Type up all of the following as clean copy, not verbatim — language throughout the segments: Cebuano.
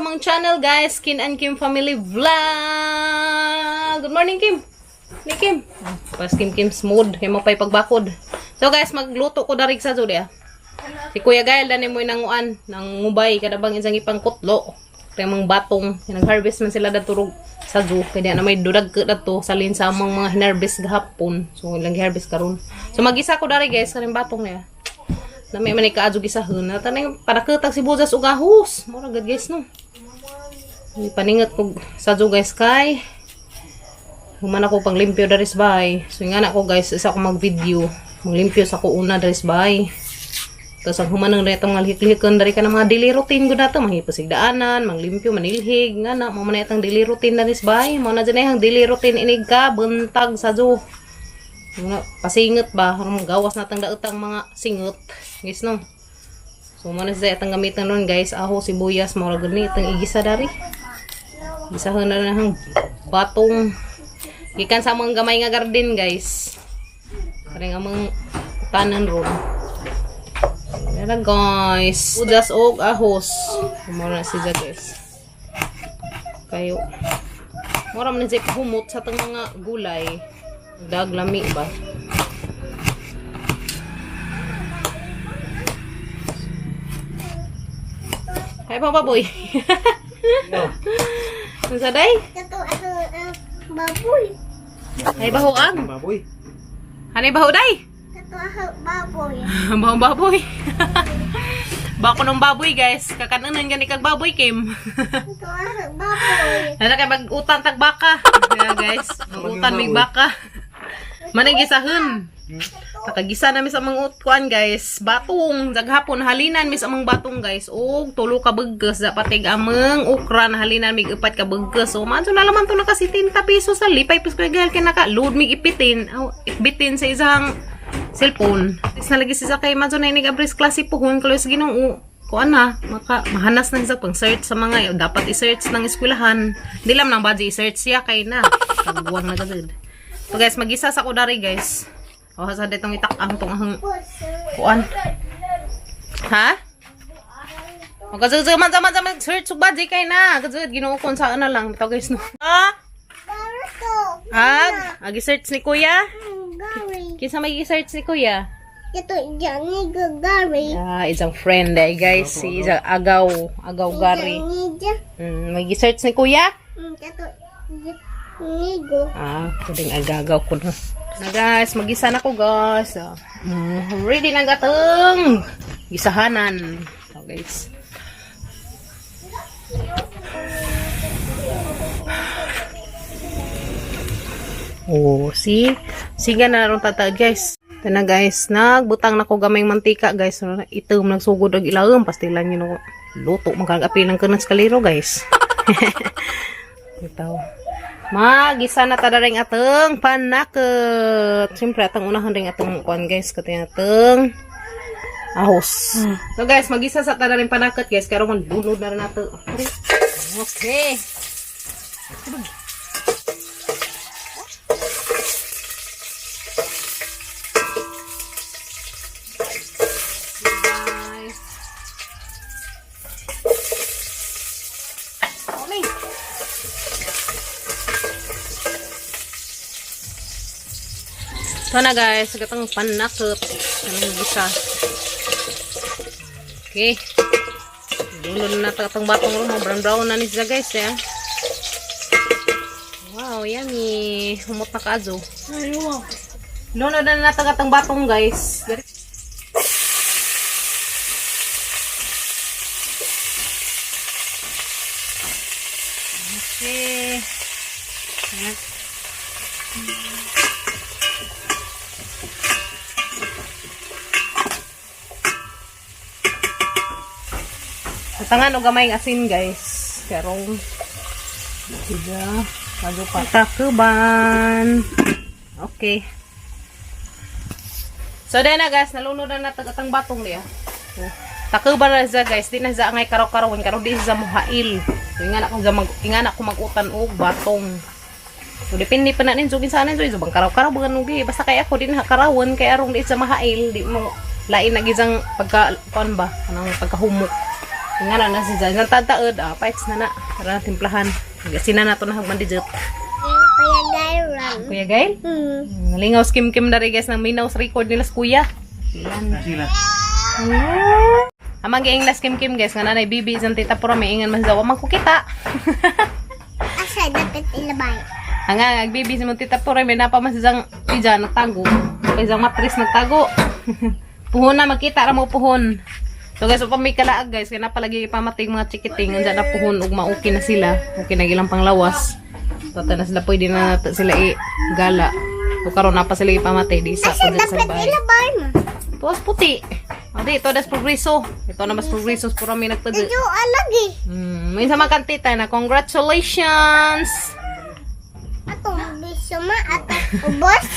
among channel, guys, Kin and Kim Family Vlog. Good morning, Kim. Ni Kim. Pas Kim Kim smooth kay mo pay pagbakod. So guys, magluto ko darig sa jud. Si Kuya Gael dani mo nanguan nang ngubay kada bang isang ipangkutlo. Kaya mga batong nag-harvest man sila dadto sa zoo kaya na may dudag ka dadto salin sa among mga hinarvest gahapon. So ilang giharvest karon. So magisa ko dari, guys, kaning batong niya. Nami man kaadyo gisahon na tanay panakitag sibuyas ug ahos. Mura gud, guys, no. Ni paningat ko sa zoo, guys, kay human ako panglimpyo dari sa bahay. So nga na ko, guys, isa ko mag-video. Maglimpyo sa ko una dari sa bahay. Tapos ang humanang na itong malhik-lihikan dari ka ng mga daily routine ko nato, manghiposig daanan, manglimpyo, manilhig, nga na, mo man itong daily routine na nis bahay. Mo na dyan ang daily routine inig ka, buntag sa zoo. Mga pasingot ba, aron gawas natang daotang mga singot. Guys, no. So mo na siya itong gamitan nun, guys, aho, sibuyas, mo ra gani itong igisa dari. Gisahon na lang batong gikan sa among gamay nga garden, guys. Karing among tanan ron. Yan na, guys. Udas og ahos. Mura na siya, guys. Kayo. Mura man siya humot sa itong mga gulay. Dag lami ba? Kaya pa baboy. Ang saday? Ito, ito, baboy. Ay bahoag. Baboy. Hanay baho day. Ito, ako, baboy. Bahong baboy. Bako ng baboy, guys. Kakanunan gani kag baboy, Kim. Ito, ako, baboy. Nana kay mag-utan tag baka. Yeah, guys, mag-utan mig baka. Manay gisahon. Nakagisa na mi sa mga utkuan, guys. Batong daghapon halinan mi sa among batong, guys. Og tulo ka bugkes da patig among okra na halinan mig upat ka bugkes. So man na laman to naka 70 pesos sa lipay pis ko gal kay naka load mig ipitin. Aw, ipitin sa isang cellphone. Is na lagi siya kay man na inig abris klase puhon kaloy sa Ginoo. Kuan na, maka, mahanas na siya pang search sa mga dapat i-search ng eskwelahan. Di lang nang budget i-search siya kay na. Pagbuwang na gud. So guys, magisa sa ko dari, guys. O sa ditong itak-ang tong ahang kuan. Ha? Magkazug man man man search ug budget kay na. Kazug Ginoo kon saan na lang. Ito, guys, no. Ha? Baruto. Ag, agi search ni Kuya. Gary. Kinsa may gi-search ni Kuya? Ito, Johnny Gary. Ah, isang friend eh, guys. Si isang agaw, agaw Gary. Johnny. May gi-search ni Kuya? Ito, Nigo. Ah, pwedeng agagaw ko na. Na guys, magisa na ko, guys. Ah, ready na gatong gisahanan. So guys. Oh, see? Sige na ron tata, guys. Ito na, guys, nagbutang na ko gamay mantika, guys. So, itom nagsugod og ilawom pastilan yun ako. Luto man kag apil ng kanas kaliro, guys. Ito. Magisa na ta ring atong panakot. Siyempre, atong unahan ring atong kuan, guys, katong atong ahos. So guys, magisa sa ta ring panakot, guys, karon man lunod na rin nato. Okay. Guys. Okay. Ito na, guys, gatang panakot. Anong gisa. Okay. Dulo na natin atong batong ron. Brown brown na ni siya, guys, eh. Wow, yummy. Humot na kazo. Lunod na natin atong batong, guys. Okay. Ayan. Tatangan og gamay ng asin, guys. Karong Diba? Bago pa. Takuban. Okay. So, then na, guys, nalunod na natag atang batong niya. Takuban na siya, guys. Di na siya angay karaw-karawin. Karaw di siya muhail. So, ingana ko mag ingana ko mag-utan og batong. So, depende pa na nin. So, kinsa na so, bang karaw-karaw bagan nugi. Basta kay ako, di na karawon. Kay arong di siya mahail. Di mo lain na gizang pagka, kuan ba? Anong pagkahumok. Nga na na siya. Nang tataod, paits na na. Para timplahan. Sina na to na hagman di. Kuya Gairan. Kuya Gail? Nalingaw skim kim na rin guys ng minaw sa record nila sa kuya. Na sila. Amang giing las kim kim guys nga nanay bibi isang tita pura may ingan man sa wa man ko kita. Asa dapat ilabay. Ang nga bibi si mong tita pura may napa man siyang ija nagtago. Isang matris nagtago. Puhon na makita ra mo puhon. So guys, upang may kalaag guys, kaya napalagi ipamating mga chikiting, andyan na puhon ug mauki na sila. Okay na ilang panglawas. Tota na sila pwede na nato sila i-gala. So karon na pa sila ipamatay di sa Asa pagdag sa dapat bahay. ilabay mo. Tuwas puti. Adi, ito das progreso. Ito na mas progreso puro may nagtadi. Medyo alagi. Minsan makantita na congratulations. Ato biso ma ato ubos.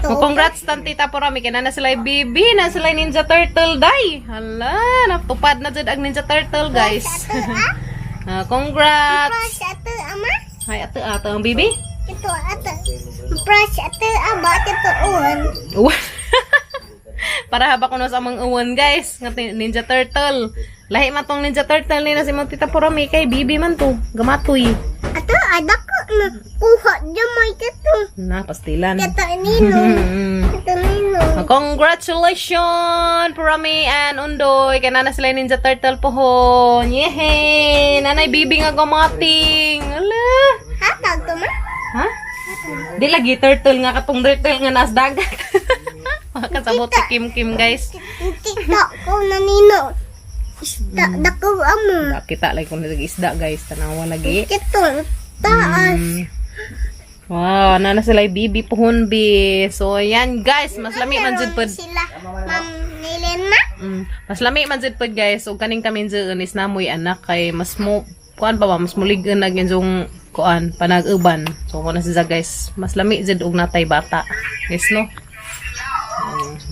Mo congrats tan tita puro mi kay na sila baby, na sila Ninja Turtle day. Hala, natupad na jud ang Ninja Turtle guys. Ato ah. Congrats. Brush ato ama. Hay ato ato ang baby. Ito ato. Brush ato ama ito uwan. Uwan. Para haba ko na sa amang uwan guys, nga Ninja Turtle. Lahi man tong Ninja Turtle ni na si mong tita puro mi kay baby man to, gamatoy. Ato ada ko na kuha jamay ito. Na pastilan. Ito nino. Ito nino. Congratulations, Purami and Undoy. Kaya na sila yung Ninja Turtle pohon. Yehey! Nanay bibi nga gumating. Ala! Hatag to ma. Ha? Di lagi turtle nga katong turtle nga nas dagat. Kasabot si Kim Kim guys. Tita ko na nino. Isda dako ama. Kita lagi kung nag-isda guys. Tanawa lagi. Ito taas. Wow, nana sila yung bibi pohon bi. So ayan guys, mas lami man jud pod. Sila Ma'am Nilen ma. Mas lami man jud pod guys. Ug kaning kami jud is namoy anak kay mas mo kuan pa ba mas mulig-on na gyud kuan panag-uban. So kuan na siya guys, mas lami jud og natay bata. Guys no.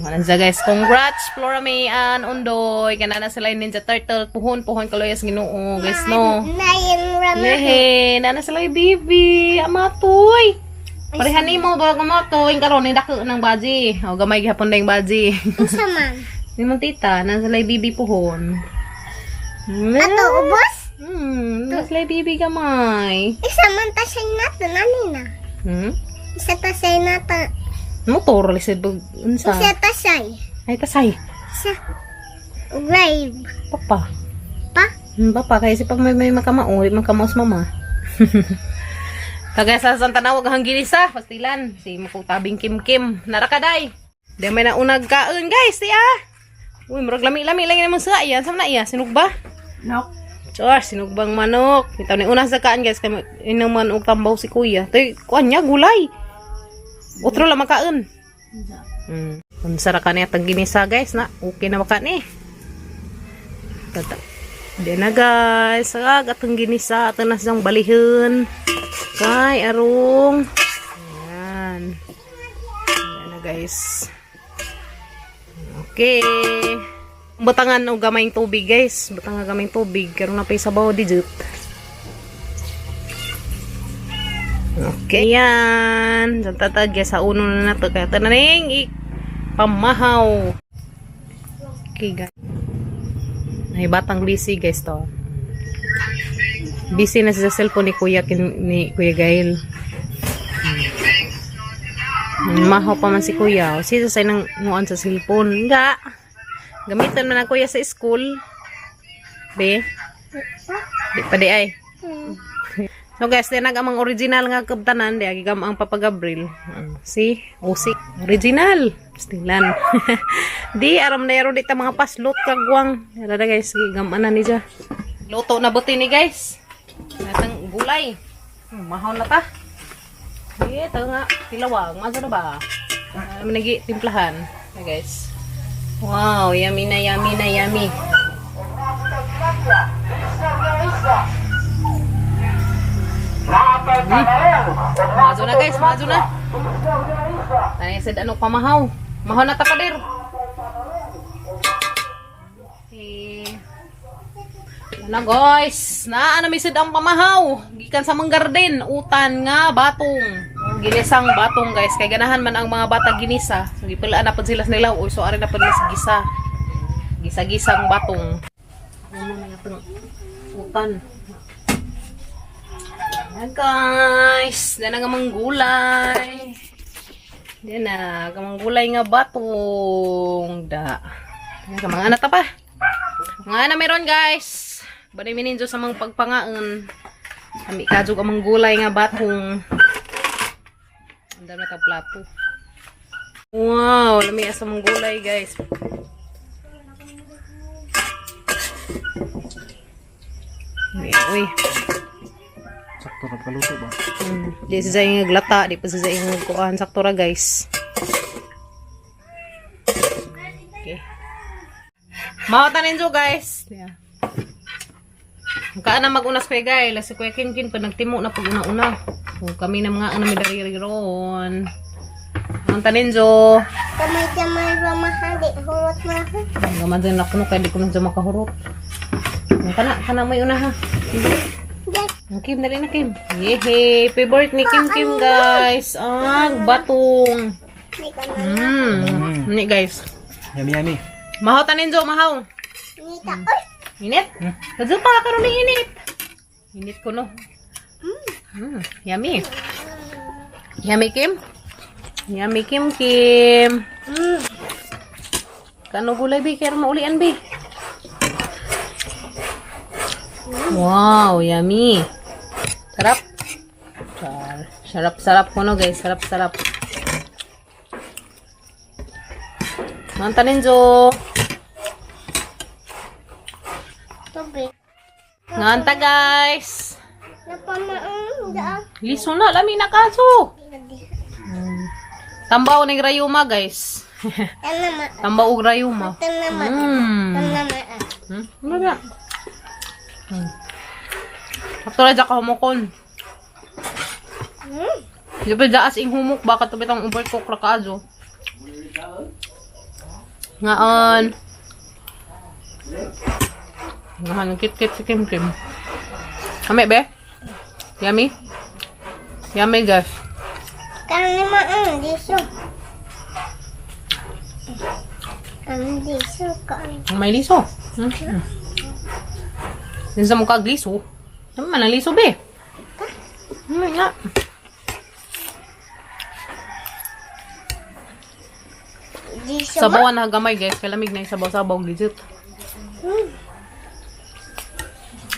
Wala siya guys. Congrats Flora May and Undoy. Kana na sila yung Ninja Turtle. Puhon puhon kaluyas Ginoo guys no. Nayin rama. Lehe, nana sila yung baby. Amatoy. Parehan nimo ba gamatoy karon ni dako ng baji. O gamay gihapon na yung baji. Unsa man? Ni mong tita, nasa sila yung bibi puhon. Ato ubos? Nasa sila yung bibi gamay. Isa man ta siya nato nani na. Isa ta siya nato. Motor lisod bag unsa. Isa ta siya. Ay tasay. Isa. Grave. Papa. Pa? Papa kay si pag may makamao, di makamao sa mama. Tagay sa Santa Nawag ang ginisa, pastilan si makutabing Kim Kim. Narakaday. Di may naunag kaon guys, di ah. Uy, murag lami-lami lang naman sa iyan. Sama na iya, sinugba. Nok. Char, sinugbang manok. Ito ni una sa kaan guys, kay inuman og tambaw si kuya. Tay, kuan niya gulay. Otro lang makaon. Unsa ra kani atang ginisa guys na. Okay na maka ni. Tata. Di na guys, ag atong ginisa ato na siyang balihon. Kay arong. Ayan. Ayan na guys. Okay. Butangan og gamayng tubig guys. Butangan gamayng tubig karon na pay sabaw di jud. Okay. Ayan. Diyan tatad guys sa uno na nato kaya taning pamahaw. Okay guys. Ay batang busy guys to. Busy na siya sa cellphone ni Kuya ni Kuya Gail. Mahaw pa man si Kuya. O, siya sa nang nguan sa cellphone. Nga. Gamitan man ang kuya sa school. Be. Di pa di ay. So guys, di nag amang original nga kabtanan di agigam ang Papa Gabriel. See? Usik. Original. Stilan. Di aram na yaro di ta mga paslot kagwang. Yara na guys, gigam ana ni siya. Luto na buti ni guys. Natang gulay. Mahaw na ta. Ito nga, tilawang. Masa na ba? Nagi timplahan. Na guys. Wow, yummy na yummy na yummy. Mazo na guys, mazo na. Tayo said ano pamahaw. Mahaw na tapadir. Okay. Ano guys, na ano may sad ang pamahaw. Gikan sa manggarden, utan nga batong. Ginisang batong guys, kay ganahan man ang mga bata ginisa. So gipilaan na pud sila sa nila, uy so ari na pud nila sa gisa. Gisa-gisang batong. Ano na itong utan. Ayan guys, dana nga manggulay. Yan na, kamanggulay nga batong. Da. Yan ka mga anak ta pa. Mga anak meron guys. Banay mininjo sa mga pagpangaon. Ami kadyo ka manggulay nga batong. Ang dami na tag plato. Wow, lami sa manggulay guys. Uy, uy. Sakto ra pagkaluto ba? Di sa iyong naglata, di pa sa iyong nagkuhan. Sakto ra guys. Okay. Mawatan ninyo guys. Yeah. Kaan na magunas kuya guys. Si Kuya Kinkin pa nagtimo na pag una-una. So, kami na mga ano may dari ron. Ang taninjo. Kamay-kamay ba mahali? Huwat maha. Ang gaman dyan ako no, kaya di ko na dyan makahurot. Ang kana, kana may una ha. Yes. Ang Kim, dali na Kim. Yehey! Favorite ni Kim Kim guys. Ang batong. Di ka na. Ni guys. Yummy yummy. Mahaw tanin jo, mahaw. Nita. Uy! Init? Kadyo pa karon ni init. Init ko no. Yummy. Yummy Kim. Yummy Kim Kim. Kano gulay bi kaya maulian bi. Wow, yummy. Sarap. Sarap sarap ko no guys, sarap sarap. Mantanin jo. Tubig. Nganta guys. Napamaang da. Liso na, lami na kaso. Tambaw ng rayuma guys. Tanama. Tambaw og rayuma. Tanama. Tanama. Ano ba? Sakto ra ka humukon. Di ba daas ing humok baka tubit ang overcook ra kaazo. Ngaon. Ngaon kit-kit si Kim Kim. Kami be? Yummy? Yummy guys. Tanama ang diso. Ang diso ka. Ang may liso. Din sa mukha liso. Naman ang liso be. Nga. Diso ma. Sabawan na gamay guys. Kalamig na yung sabaw-sabaw legit.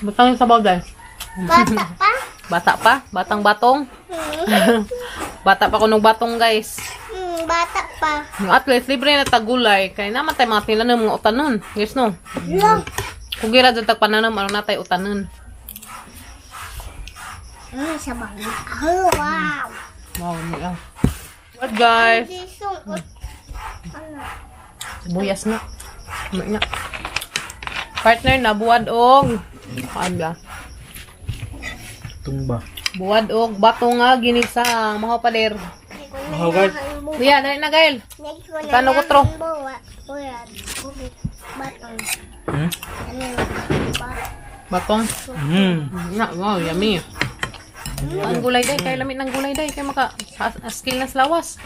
Batang yung sabaw dahil. Bata pa. Bata pa. Batang batong. Bata pa kunong batong guys. Bata pa. At least libre na tagulay. Kaya naman tayo mga tinanom mga utanon. Guys no. Long. Kung gira dyan tagpananom, ano na tayo utanon. Sabaw. Oh, wow. Wow, niya. What guys? Diso. Ano? Sibuyas na. Ano na. Partner na buwad og ano ba? Tumba. Buwad og bato nga ginisa mahaw pader. Mahaw, guys. Kuya, dali na Gail. Kano ko tro? Batong. Hmm? Ano? Batong. Na, wow, yummy. Ang gulay day, kay lamit ng gulay day, kay maka skill na sa lawas.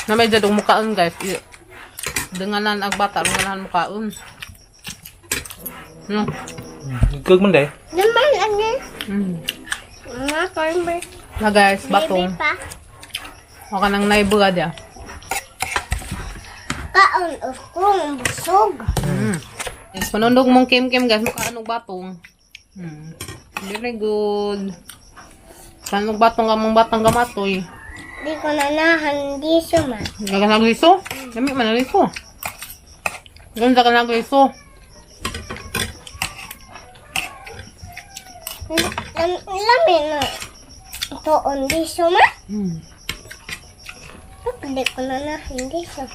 Na medyo dong mukaon guys. Denganan ang bata, denganan mukaon. No. Gag man day. Naman ano? Mga farmer. Na guys, Baby batong. pa. Waka nang naibuga dia. Kaon of kong busog. Yes, panundog mong kim-kim guys, mukha anong batong. Very good. Kanong batong ka mong batang gamatoy. Di ko na nahan di suma. Gaga nagliso? Dami man naliso. Ganda ka nagliso. Lami na. Tuon di suma. Di ko na nahan di suma.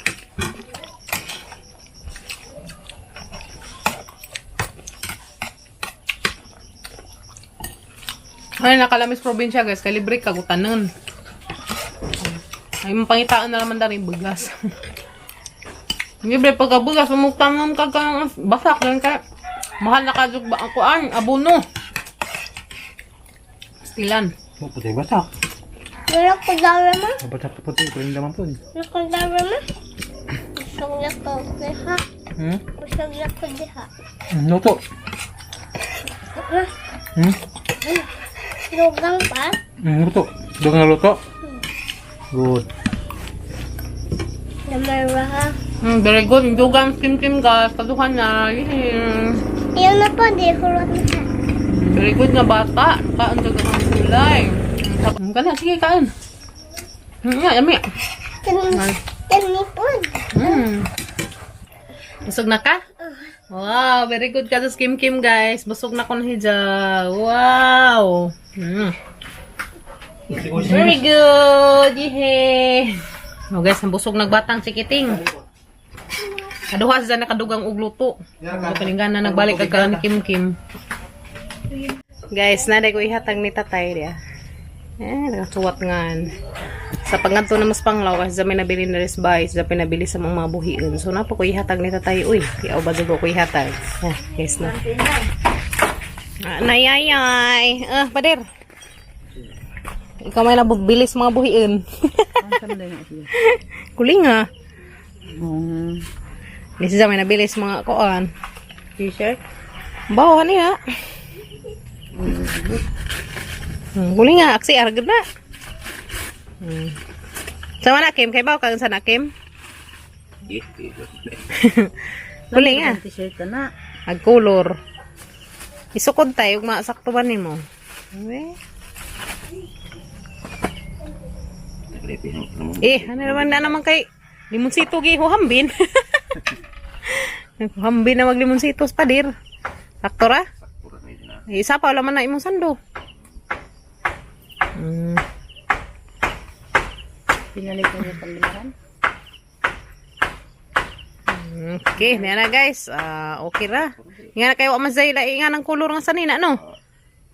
Ay, nakalamis probinsya guys, kay libre ka gutanon. Ay, mapangitaan na naman dari bugas. Libre pagka bugas, umuktanon ka ka basak ganun ka. Mahal na kadug ba ang kuan, abono. Stilan. Mo putay basak. Pero kudara mo. Dapat sa puti, kuling naman po. Nakudara mo. Busog na ko diha. Hmm? Busog na ko diha. Luto. Ah, Hmm? lugang pa. Luto. Doon na luto. Good. Namara ha. Very good. Dugang Kim Kim guys. Kaduhan na. Yeah. Iyon na po, di hulot na ha. Very good nga bata. Kaon sa ang gulay. Kana, sige kaon. Nga, yummy. Kani po. Busog na ka? Wow, very good ka sa Kim Kim guys. Busog na ko na hija. Wow. Very good. Yehey. Oh guys, ang busog nagbatang chikiting. Kaduha sa nakadugang og luto. Kalingan na nagbalik kag kaon ni Kim Kim. Guys, naday ko ihatag ni tatay diya. Eh, nakasuwat ngan. Sa pangadto na mas panglaw kasi sa may nabili na rin sa pinabili sa mga buhion. So napa ko ihatag ni tatay. Uy, kiaw ba dugo ko ihatag. Ah, guys na. Ah, nayayay. Ah, pader. Ikaw may nabilis mga buhion. Kuling ah. Di siya may nabilis mga kuan. T-shirt? Bawa niya. Kuling nga, aksi argod na. Sama na Kim, kay bawa kang sana Kim. Kuling nga. T-shirt ka na. Ag color. Isukod tayo, ug masakto ba nimo? Eh. Eh, ano naman na naman kay limonsito gi huhambin. Huhambin na maglimonsito sa padir. Sakto ra? Eh, isa pa wala man na imong sando. Pinalit ko yung panlimaran. Okay, niya na guys. Ah, okay ra. Nga na kayo amazay la nga ng kulor nga sanina no.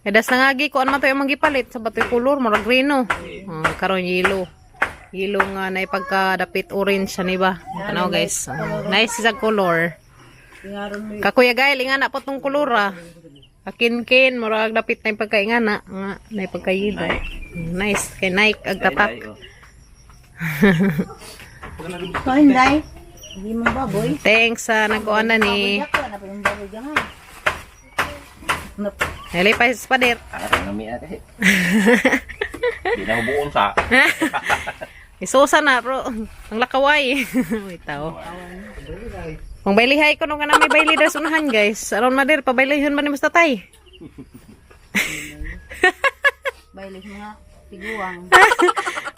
Edas na ngagi ko ano man to yung gipalit sa batoy kulor murag green no. Ah, karon yellow. Yellow nga na pagkadapit orange ani ba? Tanaw guys. Ah, nice sa color. Kakuya Gail, nga na po tong kulor ah. Akin-kin, murag dapit na yung pagkaingana. Nga, na yung pagka-yellow. Nice. Kay Nike, ag tatak. Kain, day. Hindi mo baboy. Thanks sa nagkuan na ni. Ako, na pa yung baboy dyan nga. Nalipay pa sa pader. Araw na mi ate. Di na hubuon sa. Isusa na, bro. Ang lakaway. Wait, tao. Kung baylihay ko nung ka na may bayli dres unahan, guys. Aron madir, pabaylihan ba ni mas tatay? Bailis mga tiguang.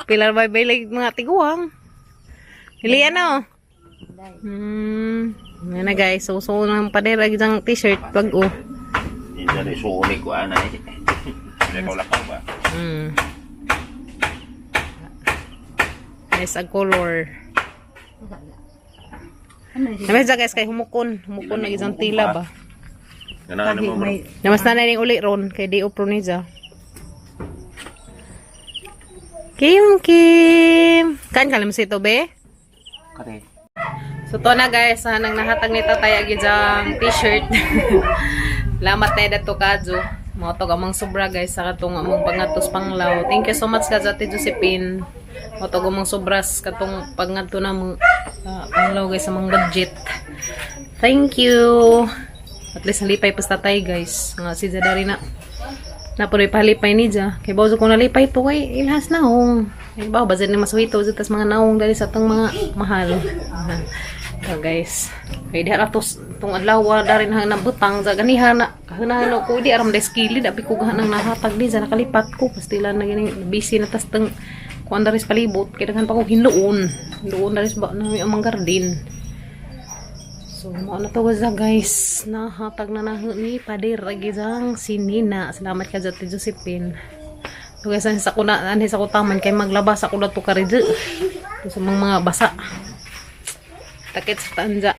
Pilar bay bayli mga tiguang. Hili ano? Yan na guys. So, so na ang pader ag isang t-shirt bago. Di na rin suuni ko ana eh. Hindi ko lakaw ba. Nice ang color. Ano siya? Namas guys kay humukon. Humukon ng isang tila ba? Ganahan mo bro. May Namas na ning uli ron kay di upro ni ja. Kim Kim. Kan kalim si to be? Kare. So to na guys, ah, nang nahatag ni tatay agi jang t-shirt. Lamat na dato kadyo. Mao to amang sobra guys sa katong among pangadtos panglaw. Thank you so much kadyo Ate Josephine. Mao to among sobras katong pangadto na mo panglaw guys sa among budget. Thank you. At least nalipay pa sa tatay guys. Nga si Jadari na. Napunoy palipay ni Ja. Kay bawo ko nalipay to kay ilhas na hong. Kay bawo bazar ni maswito sa tas mga naong dali sa atong mga mahal. Ah. So guys, kay diha ra to tong adlaw dari na nabutang sa ganiha na kahunahan ko di aram des kilid abi ko gahanang nahatag di sa nakalipat ko pastila na gani busy na tas teng kuan dari sa palibot kay daghan pa ko hinluon. Hinluon dari sa ba na amang garden. So, mao na to guys, guys. Nahatag na na ni Pader Agizang sinina. Salamat ka Ate Josephine. So guys, anhi sa kuna, anhi sa kutaman kay maglabas ako na to karidyo. Sa mga basa. Takit sa tanja.